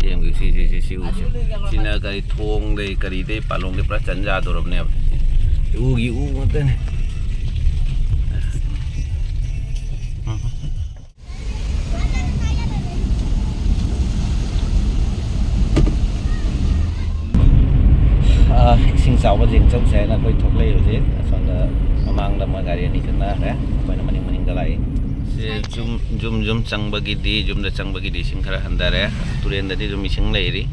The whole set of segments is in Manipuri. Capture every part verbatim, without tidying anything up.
ꯌꯦꯡꯕꯤꯌꯨ, ꯁꯤ, ꯁꯤ, ꯁꯤ, ꯁꯤ ꯎꯁꯦ꯫ ꯁꯤꯅ ꯀꯔꯤ, ꯊꯣꯡꯗꯩ ꯀꯔꯤꯗꯩ ꯄꯥꯂꯣꯡꯗꯩ ꯄꯨꯔꯥ ꯆꯟ ꯌꯥꯗꯣꯔꯕꯅꯦꯕ꯫ ꯎꯒꯤ ꯎ ꯉꯥꯛꯇꯅꯦ꯫ ꯑ, ꯏꯁꯤꯡ ꯆꯥꯎꯕ ꯌꯦꯡ ꯆꯧꯁꯦ ꯍꯥꯏꯅ ꯑꯩꯈꯣꯏ ꯊꯣꯛꯂꯛꯏ ꯍꯧꯖꯤꯛ꯫ ꯑꯁꯣꯝꯗ ꯃꯃꯥꯡꯗ ꯃꯣꯏ ꯒꯥꯔꯤ ꯑꯅꯤ ꯆꯠꯅꯈ꯭ꯔꯦ, ꯑꯩꯈꯣꯏꯅ ꯃꯅꯤꯡ ꯃꯅꯤꯡꯗ ꯂꯥꯛꯏ꯫ ꯁꯤ ꯌꯨꯝ, ꯌꯨꯝ, ꯌꯨꯝ ꯆꯪꯕꯒꯤꯗꯤ, ꯌꯨꯝꯗ ꯆꯪꯕꯒꯤꯗꯤ ꯏꯁꯤꯡ ꯈꯔ ꯍꯟꯊꯔꯦ꯫ ꯇꯨꯔꯦꯟꯗꯗꯤ ꯑꯗꯨꯝ ꯏꯁꯤꯡ ꯂꯩꯔꯤ꯫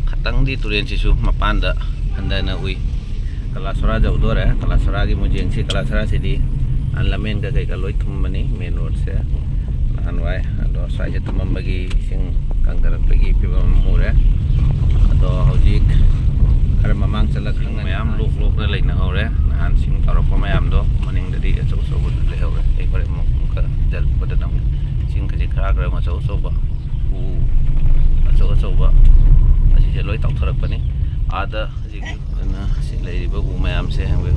ꯈꯇꯪꯗꯤ ꯇꯨꯔꯦꯟꯁꯤꯁꯨ ꯃꯄꯥꯟꯗ ꯍꯟꯊꯅ ꯎꯏ꯫ ꯀꯂꯥꯁꯣꯔꯥ ꯌꯧꯗꯣꯔꯦ꯫ ꯀꯂꯥꯁꯣꯔꯥꯒꯤ ꯃꯣꯏꯖꯦꯡꯁꯤ, ꯀꯂꯥꯁꯣꯔꯥꯁꯤꯗꯤ ꯂꯝꯃꯦꯟꯒ ꯀꯩꯀ ꯂꯣꯏ ꯊꯨꯝꯕꯅꯤ, ꯃꯦꯟ ꯔꯣꯗꯁꯦ ꯅꯍꯥꯟꯋꯥꯏ꯫ ꯑꯗꯣ ꯁ꯭ꯋꯥꯏꯁꯦ ꯊꯨꯝꯃꯝꯕꯒꯤ ꯏꯁꯤꯡ ꯀꯪꯊꯔꯛꯄꯒꯤ ꯐꯤꯕꯝ ꯑꯃ ꯎꯔꯦ꯫ ꯑꯗꯣ ꯍꯧꯖꯤꯛ ꯈꯔ ꯃꯃꯥꯡ ꯆꯠꯂꯒ ꯏꯁꯤꯡ ꯃꯌꯥꯝ ꯂꯣꯛ ꯂꯣꯛꯅ ꯂꯩꯅꯍꯧꯔꯦ꯫ ꯅꯍꯥꯟ ꯏꯁꯤꯡ ꯇꯧꯔꯛꯄ ꯃꯌꯥꯝꯗꯣ ꯃꯅꯤꯡꯗꯗꯤ ꯑꯆꯧ ꯑꯆꯧꯕ ꯂꯩꯍꯧꯔꯦ꯫ ꯑꯩ ꯍꯣꯔꯦꯟ ꯑꯃꯨꯛ ꯑꯃꯨꯛꯀ ꯆꯠꯄꯗ ꯅꯪ ꯏꯁꯤꯡ ꯈꯖꯤꯛ ꯈꯔ ꯈꯔ ꯑꯆꯧ ꯑꯆꯧꯕ ꯎ ꯑꯆꯧ ꯑꯆꯧꯕ ꯑꯁꯤꯁꯦ ꯂꯣꯏ ꯇꯥꯎꯊꯔꯛꯄꯅꯤ꯫ ꯑꯥꯗ ꯍꯧꯖꯤꯛ ꯑꯗꯨꯅ ꯁꯤ ꯂꯩꯔꯤꯕ ꯎ ꯃꯌꯥꯝꯁꯦ ꯍꯥꯏꯕ,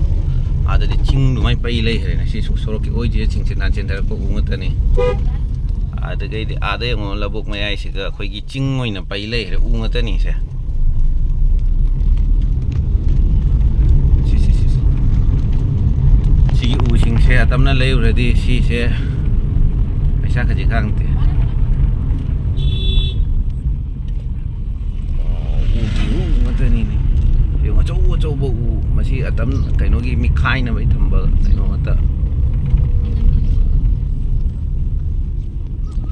ꯑꯥꯗꯗꯤ ꯆꯤꯡ ꯑꯗꯨꯃꯥꯏꯅ ꯄꯩ ꯂꯩꯈ꯭ꯔꯦꯅꯦ꯫ ꯁꯤ ꯁꯣꯔꯣꯛꯀꯤ ꯑꯣꯏꯗꯤ ꯆꯤꯡꯁꯤꯟ ꯅꯥꯟꯁꯤꯟꯊꯔꯛꯄ ꯎ ꯉꯥꯛꯇꯅꯤ꯫ ꯑꯗꯒꯩꯗꯤ ꯑꯥꯗ ꯌꯦꯡꯉꯣ, ꯂꯧꯕꯨꯛ ꯃꯌꯥꯏꯁꯤꯒ ꯑꯩꯈꯣꯏꯒꯤ ꯆꯤꯡ ꯑꯣꯏꯅ ꯄꯩ ꯂꯩꯈ꯭ꯔꯦ, ꯎ ꯉꯥꯛꯇꯅꯤꯁꯦ꯫ ꯁꯤ, ꯁꯤ, ꯁꯤ, ꯁꯤ꯫ ꯁꯤꯒꯤ ꯎꯁꯤꯡꯁꯦ ꯑꯇꯝꯅ ꯂꯩꯔꯨꯔꯗꯤ ꯁꯤꯁꯦ ꯄꯩꯁꯥ ꯈꯖꯤꯛ ꯈꯥꯡꯗꯦ꯫ ꯎꯒꯤ ꯎ ꯉꯥꯛꯇꯅꯤꯅꯦ꯫ ꯌꯦꯡꯉꯣ, ꯑꯆꯧ ꯑꯆꯧꯕ ꯎ꯫ ꯃꯁꯤ ꯑꯇꯝ ꯀꯩꯅꯣꯒꯤ ꯃꯤꯈꯥꯏꯅꯕꯩ ꯊꯝꯕ ꯀꯩꯅꯣ ꯉꯥꯛꯇ꯫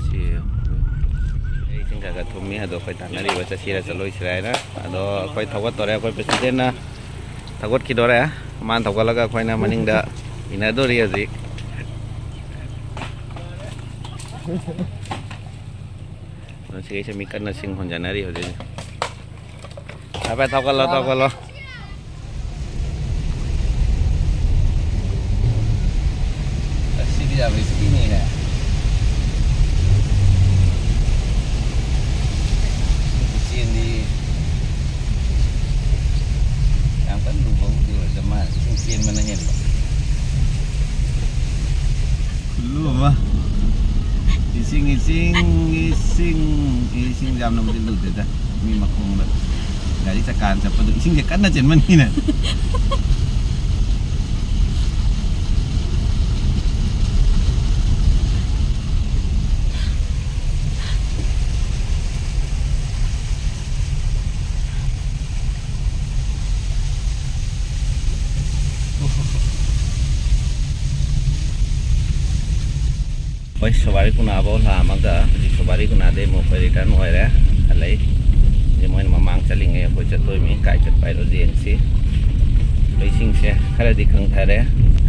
ꯁꯤ ꯏꯁꯤꯡ ꯈꯔ ꯈꯔ ꯊꯨꯝꯃꯤ꯫ ꯑꯗꯣ ꯑꯩꯈꯣꯏ ꯇꯥꯟꯅꯔꯤꯕ ꯆꯠꯁꯤꯔ ꯆꯠꯂꯣꯏꯁꯤꯔ ꯍꯥꯏꯅ꯫ ꯑꯗꯣ ꯑꯩꯈꯣꯏ ꯊꯧꯒꯠꯇꯣꯔꯦ꯫ ꯑꯩꯈꯣꯏ ꯄ꯭ꯔꯦꯁꯤꯗꯦꯟꯅ ꯊꯧꯒꯠꯈꯤꯗꯣꯔꯦ꯫ ꯃꯥꯅ ꯊꯧꯒꯠꯂꯒ ꯑꯩꯈꯣꯏꯅ ꯃꯅꯤꯡꯗ ꯏꯟꯅꯗꯣꯔꯤ ꯍꯧꯖꯤꯛ꯫ ꯑꯗꯣ ꯁꯤꯈꯩꯁꯦ ꯃꯤ ꯀꯟꯅ ꯁꯤꯡ ꯍꯣꯟꯖꯅꯔꯤ ꯍꯧꯖꯤꯛ꯫ ꯍꯥꯏꯐꯦꯠ ꯊꯧꯒꯠꯂꯣ, ꯊꯧꯒꯠꯂꯣ꯫ ꯑꯁꯤꯗꯤ ꯌꯥꯝ ꯔꯤꯁꯀꯤꯅꯤꯅꯦ꯫ ꯆꯦꯟꯗꯤ ꯌꯥꯝ ꯀꯟꯅ ꯂꯨꯕꯕꯨꯗꯤ ꯑꯣꯏꯔꯁꯨ ꯃꯥ ꯁꯨꯝ ꯆꯦꯟꯕꯅ ꯍꯦꯟꯕ꯫ ꯈꯨꯂꯨ ꯑꯃ꯫ ꯏꯁꯤꯡ, ꯏꯁꯤꯡ, ꯏꯁꯤꯡ꯫ ꯏꯁꯤꯡ ꯌꯥꯝꯅꯕꯨꯗꯤ ꯂꯨꯗꯦꯗ, ꯃꯤ ꯃꯈꯣꯡꯗ ꯒꯥꯔꯤ ꯆꯀꯥꯅ ꯆꯠꯄꯗꯣ ꯏꯁꯤꯡꯁꯦ ꯀꯟꯅ ꯆꯦꯟꯃꯟꯈꯤꯅ꯫ ꯑꯩꯈꯣꯏ ꯁꯣꯕꯥꯔꯤ ꯀꯨꯅꯥꯐꯥꯎ ꯂꯥꯛꯑꯝꯃꯒ ꯍꯧꯖꯤꯛ ꯁꯣꯕꯥꯔꯤ ꯀꯨꯅꯥꯗꯩ ꯑꯃꯨꯛ ꯑꯩꯈꯣꯏ ꯔꯤꯇꯔꯟ ꯑꯣꯏꯔꯦ, ꯍꯜꯂꯛꯏ꯫ ꯍꯧꯖꯤꯛ ꯃꯣꯏꯅ ꯃꯃꯥꯡ ꯆꯠꯂꯤꯉꯩ ꯑꯩꯈꯣꯏ ꯆꯠꯇꯣꯏꯃꯤ꯫ ꯀꯥꯏ ꯆꯠꯄ ꯍꯥꯏꯔꯣ ꯌꯦꯡꯁꯤ꯫ ꯑꯩꯈꯣꯏ ꯏꯁꯤꯡꯁꯦ ꯈꯔꯗꯤ ꯀꯪꯊꯔꯦ,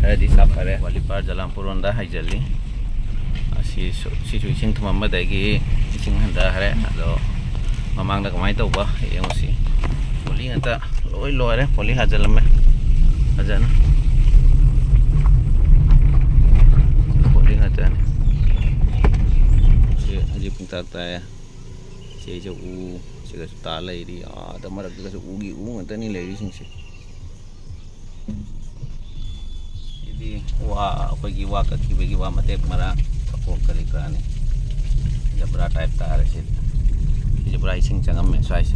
ꯈꯔꯗꯤ ꯁꯥꯐꯔꯦ꯫ ꯋꯥꯂꯤꯄꯥꯔ ꯖꯂꯥꯝꯄꯨꯔ ꯔꯣꯝꯗ ꯍꯥꯏꯖꯜꯂꯤ꯫ ꯑꯁꯤꯁꯨ, ꯁꯤꯁꯨ ꯏꯁꯤꯡ ꯊꯨꯝꯃꯝꯕꯗꯒꯤ ꯏꯁꯤꯡ ꯍꯟꯊꯈ꯭ꯔꯦ꯫ ꯑꯗꯣ ꯃꯃꯥꯡꯗ ꯀꯃꯥꯏꯅ ꯇꯧꯕ ꯌꯦꯡꯉꯨꯁꯤ꯫ ꯄꯣꯂꯤ ꯉꯥꯛꯇ ꯂꯣꯏ ꯂꯣꯏꯔꯦ, ꯄꯣꯂꯤ ꯍꯥꯖꯤꯜꯂꯝꯃꯦ ꯐꯖꯅ꯫ ꯄꯣꯂꯤ ꯉꯥꯛꯇꯅꯤ꯫ ꯁꯤ ꯍꯧꯖꯤꯛ ꯄꯨꯡꯇꯥꯛ ꯇꯥꯏꯌꯦ꯫ ꯁꯤꯁꯦ ꯎ, ꯁꯤꯒꯁꯨ ꯇꯥ ꯂꯩꯔꯤ꯫ ꯑꯥꯗ ꯃꯔꯛꯇꯒꯁꯨ ꯎꯒꯤ ꯎ ꯉꯥꯛꯇꯅꯤ ꯂꯩꯔꯤꯁꯤꯡꯁꯦ꯫ ꯁꯤꯗꯤ ꯋꯥ, ꯑꯩꯈꯣꯏꯒꯤ ꯋꯥ ꯀꯛꯈꯤꯕꯒꯤ ꯋꯥ ꯃꯇꯦꯛ ꯃꯔꯥ ꯀꯛꯄ ꯀꯔꯤ ꯀꯔꯥꯅꯤ꯫ ꯖꯕ꯭ꯔꯥ ꯇꯥꯏꯞ ꯇꯥꯔꯦ ꯁꯤꯗꯤ꯫ ꯁꯤꯁꯦ ꯄꯨꯔꯥ ꯏꯁꯤꯡ ꯆꯪꯉꯝꯃꯦ ꯁ꯭ꯋꯥꯏꯁꯦ꯫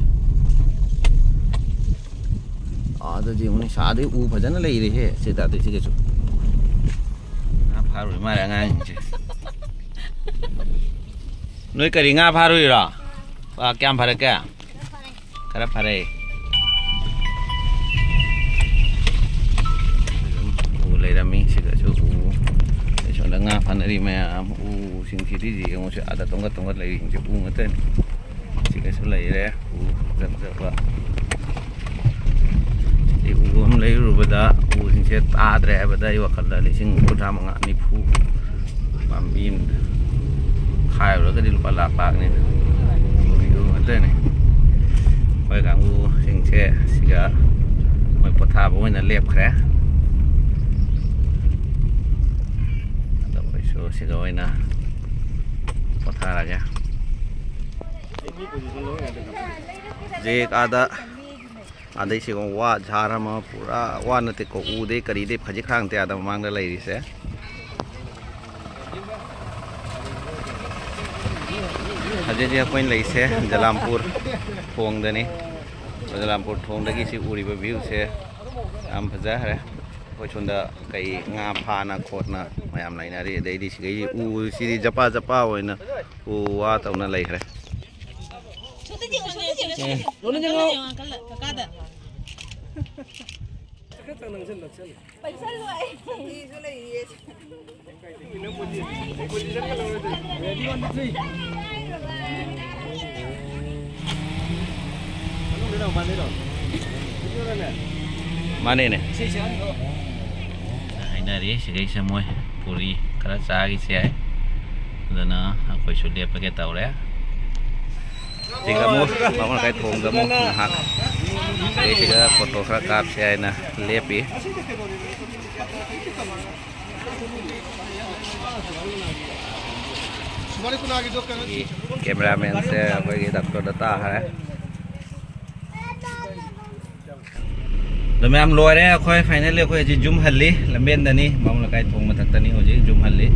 ꯑꯥꯗꯗꯤ ꯑꯃꯨꯛ ꯁꯥꯗꯩ ꯎ ꯐꯖꯅ ꯂꯩꯔꯦꯍꯦ꯫ ꯁꯤ ꯇꯥꯗꯣꯏ ꯁꯤꯒꯁꯨ꯫ ꯉꯥ ꯐꯥꯔꯨꯔꯤ ꯃꯥꯜꯂꯦ ꯑꯉꯥꯡꯁꯤꯡꯁꯦ꯫ ꯅꯣꯏ ꯀꯔꯤ ꯉꯥ ꯐꯥꯔꯨꯏꯔꯣ? ꯄꯥ, ꯀꯌꯥꯝ ꯐꯔꯛꯀꯦ? ꯈꯔ ꯐꯔꯦ꯫ ꯑꯗꯨꯝ ꯎ ꯂꯩꯔꯝꯃꯤ ꯁꯤꯗꯁꯨ ꯎ꯫ ꯑꯗꯩ ꯁꯣꯝꯗ ꯉꯥ ꯐꯥꯅꯔꯤ ꯃꯌꯥꯝ ꯎꯁꯤꯡꯁꯤꯗꯤ ꯌꯦꯡꯉꯨꯁꯦ꯫ ꯑꯥꯗ ꯇꯣꯡꯒꯠ ꯇꯣꯡꯒꯠ ꯂꯩꯔꯤꯁꯤꯡꯁꯦ ꯎ ꯉꯥꯛꯇꯅꯤ꯫ ꯁꯤꯒꯁꯨ ꯂꯩꯔꯦ ꯎ ꯐꯖ ꯐꯖꯕ꯫ ꯁꯤ ꯎ ꯑꯃ ꯂꯩꯔꯨꯕꯗ ꯎꯁꯤꯡꯁꯦ ꯇꯥꯗ꯭ꯔꯦ ꯍꯥꯏꯕꯗ ꯑꯩ ꯋꯥꯈꯜꯗ ꯂꯤꯁꯤꯡ ꯀꯨꯟꯊ꯭ꯔꯥ ꯃꯉꯥ, ꯅꯤꯐꯨ ꯄꯥꯝꯕꯤ ꯑꯃꯗ ꯈꯥꯏꯔꯨꯔꯒꯗꯤ ꯂꯨꯄꯥ ꯂꯥꯛ ꯂꯥꯛꯅꯤꯅ ꯎ ꯉꯥꯛꯇꯅꯤ꯫ ꯑꯩꯈꯣꯏ ꯀꯥꯡꯕꯨꯁꯤꯡꯁꯦ ꯁꯤꯒ ꯃꯣꯏ ꯄꯣꯊꯥꯕ ꯑꯣꯏꯅ ꯂꯦꯞꯈ꯭ꯔꯦ꯫ ꯑꯗꯣ ꯑꯩꯈꯣꯏꯁꯨ ꯁꯤꯗ ꯑꯣꯏꯅ ꯄꯣꯊꯥꯔꯒꯦ꯫ ꯍꯧꯖꯤꯛ ꯑꯥꯗ ꯑꯗꯩ ꯁꯤꯒꯨꯝꯕ ꯋꯥ ꯖꯥꯔ ꯑꯃ ꯄꯨꯔꯥ ꯋꯥ ꯅꯠꯇꯦꯀꯣ, ꯎꯗꯩ ꯀꯔꯤꯗꯩ ꯈꯖꯤꯛ ꯈꯔꯥꯛ ꯅꯠꯇꯦ ꯑꯥꯗ ꯃꯃꯥꯡꯗ ꯂꯩꯔꯤꯁꯦ꯫ ꯈꯖꯤꯛ ꯍꯧꯖꯤꯛ ꯑꯩꯈꯣꯏꯅ ꯂꯩꯁꯦ ꯖꯂꯥꯝꯄꯨꯔ ꯊꯣꯡꯗꯅꯤ꯫ ꯖꯂꯥꯝꯄꯨꯔ ꯊꯣꯡꯗꯒꯤ ꯁꯤ ꯎꯔꯤꯕ viewꯁꯦ ꯌꯥꯝ ꯐꯖꯈ꯭ꯔꯦ꯫ ꯑꯩꯈꯣꯏ ꯁꯣꯝꯗ ꯀꯩ ꯉꯥ ꯐꯥꯅ ꯈꯣꯠꯅ ꯃꯌꯥꯝ ꯂꯩꯅꯔꯤ꯫ ꯑꯗꯩꯗꯤ ꯁꯤꯒꯩ ꯎꯁꯤꯗꯤ ꯖꯄꯥ ꯖꯄꯥ ꯑꯣꯏꯅ ꯎ ꯋꯥ ꯇꯧꯅ ꯂꯩꯈ꯭ꯔꯦ꯫ ꯃꯥꯅꯦꯅꯦ꯫ ꯍꯥꯏꯅꯔꯤ ꯁꯤꯒꯩꯁꯦ ꯃꯣꯏ ꯄꯨꯔꯤ ꯈꯔ ꯆꯥꯈꯤꯁꯦ ꯍꯥꯏ꯫ ꯑꯗꯨꯅ ꯑꯩꯈꯣꯏꯁꯨ ꯂꯦꯞꯄꯒꯦ ꯇꯧꯔꯦ꯫ ꯁꯤꯒ ꯑꯃꯨꯛ ꯕꯥꯃꯣꯟ ꯂꯩꯀꯥꯏ ꯊꯣꯡꯗ ꯑꯃꯨꯛ ꯉꯥꯏꯍꯥꯛ ꯁꯤꯗꯩꯁꯤꯗ ꯐꯣꯇꯣ ꯈꯔ ꯀꯥꯞꯁꯦ ꯍꯥꯏꯅ ꯂꯦꯞꯄꯤ꯫ ꯀꯦꯃꯦꯔꯥꯃꯦꯟꯁꯦ ꯑꯩꯈꯣꯏꯒꯤ ꯗꯥꯛꯇꯔꯗ ꯇꯥꯈ꯭ꯔꯦ꯫ ꯑꯗꯣ ꯃꯌꯥꯝ ꯂꯣꯏꯔꯦ꯫ ꯑꯩꯈꯣꯏ finally ꯑꯩꯈꯣꯏ ꯍꯧꯖꯤꯛ ꯌꯨꯝ ꯍꯜꯂꯤ꯫ ꯂꯝꯕꯦꯟꯗꯅꯤ, ꯕꯥꯃꯣꯟ ꯂꯩꯀꯥꯏ ꯊꯣꯡ ꯃꯊꯛꯇꯅꯤ ꯍꯧꯖꯤꯛ ꯌꯨꯝ ꯍꯜꯂꯤ꯫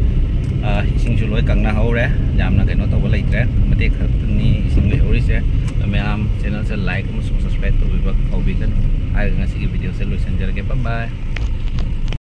ꯑ, ꯏꯁꯤꯡꯁꯨ ꯂꯣꯏ ꯀꯪꯅꯍꯧꯔꯦ꯫ ꯌꯥꯝꯅ ꯀꯩꯅꯣ ꯇꯧꯕ ꯂꯩꯇ꯭ꯔꯦ꯫ ꯃꯇꯦꯛ ꯈꯛꯇꯅꯤ ꯏꯁꯤꯡ ꯂꯩꯍꯧꯔꯤꯁꯦ꯫ ꯑꯗꯣ ꯃꯌꯥꯝ channelꯁꯦ like ꯑꯃꯁꯨꯡ subscribe ꯇꯧꯕꯤꯕ ꯀꯥꯎꯕꯤꯒꯅꯨ ꯍꯥꯏꯔꯒ ꯉꯁꯤꯒꯤ videoꯁꯦ ꯂꯣꯏꯁꯤꯟꯖꯔꯒꯦ꯫ Bye bye꯫